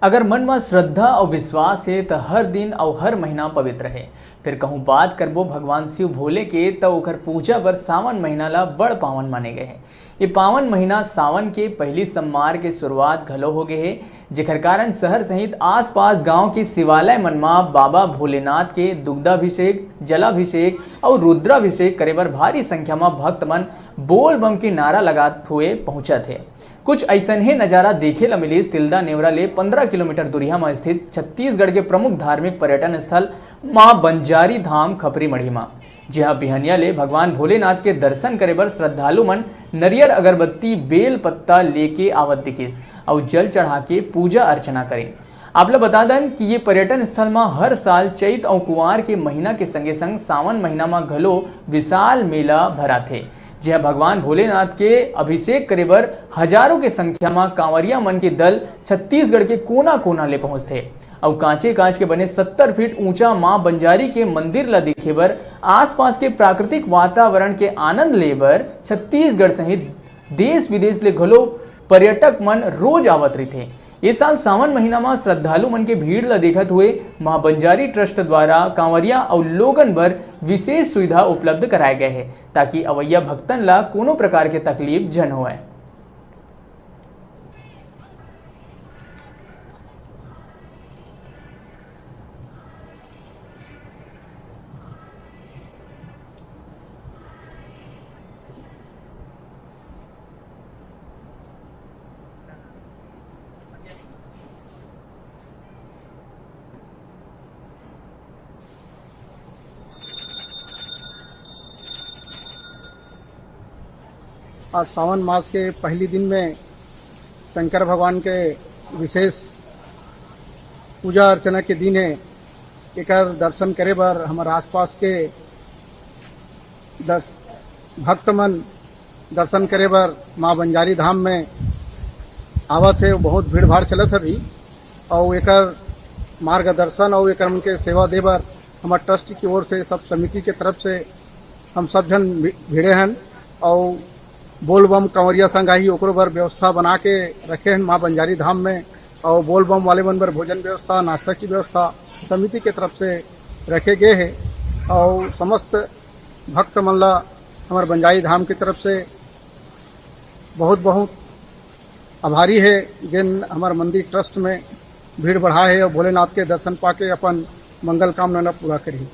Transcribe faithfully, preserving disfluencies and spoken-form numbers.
अगर मन म श्रद्धा अउ विश्वास हे, त हर दिन अउ हर महीना पवित्र हे। फिर कहूँ बात करबो भगवान शिव भोले के, त ओकर पूजा बर सावन महीना ला बड़ पावन माने गए हे। ये पावन महीना सावन के पहली सोमवार के शुरुआत घलो हो गए हे, जेकर कारण शहर सहित आसपास गांव के शिवालय मन म बाबा भोलेनाथ के दुग्धाभिषेक, जलाभिषेक अउ रुद्राभिषेक करे बर भारी संख्या म भक्त मन बोल बम के नारा लगात हुए पहुंचत हे। कुछ अइसनहे नजारा देखे ल मिलिस तिल्दा नेवरा ले पन्द्रह किलोमीटर दूरिहा म स्थित छत्तीसगढ़ के प्रमुख धार्मिक पर्यटन स्थल मां बंजारी धाम खपरी मढ़ी म, जिहां बिहनिया ले भगवान भोलेनाथ के दर्शन करे बर श्रद्धालु मन नरियर अगरबत्ती बेल पत्ता लेके आवत दिखिस अउ जल चढ़ा के पूजा अर्चना करिन। आप ल बता दन कि ये पर्यटन स्थल म हर साल चैत अउ कुंवार के महीना के संगे संग सावन महीना म घलो विशाल मेला भराथे, जिहां भगवान भोलेनाथ के अभिषेक करे बर हजारों के संख्या म कांवरिया मन के दल छत्तीसगढ़ के कोना-कोना ले पहुंचथे अउ कांचे कांच के बने सत्तर फीट ऊंचा मां बंजारी के मंदिर ल देखे बर, आसपास के प्राकृतिक वातावरण के आनंद ले बर छत्तीसगढ़ सहित देश विदेश ले घलो पर्यटक मन रोज आवत रहिथे। ये साल सावन महीना म श्रद्धालु मन के भीड़ ल देखत हुए मां बंजारी ट्रस्ट द्वारा कांवरिया अउ लोगन बर विशेष सुविधा उपलब्ध कराए गए हे, ताकि अवैया भक्तन ला कोनो प्रकार के तकलीफ झन होवय। आज सावन मास के पहली दिन में शंकर भगवान के विशेष पूजा अर्चना के दिन हे। एकर दर्शन करे बर हमर आसपास के दस भक्त मन दर्शन करे बर माँ बंजारी धाम में आवत हे। बहुत भीड़ भाड़ चलत हे अभी, अउ एकर मार्गदर्शन अउ एकर मन के सेवा दे बर हमर ट्रस्ट की ओर से, सब समिति के तरफ से हम सब झन भि-, भिड़े हन। अउ बोलबम कंवरिया संग आही, ओकरो बर व्यवस्था बना के रखे हन माँ बंजारी धाम में। अउ बोलबम वाले मन बर भोजन व्यवस्था, नाश्ता की व्यवस्था समिति के तरफ से रखे गए हे। अउ समस्त भक्त मन ला हमर बंजारी धाम की तरफ से बहुत बहुत आभारी हे, जेन हमर मंदिर ट्रस्ट में भीड़ बढ़ाए हे अउ भोलेनाथ के दर्शन पाके अपन मंगल कामना ला पूरा करही।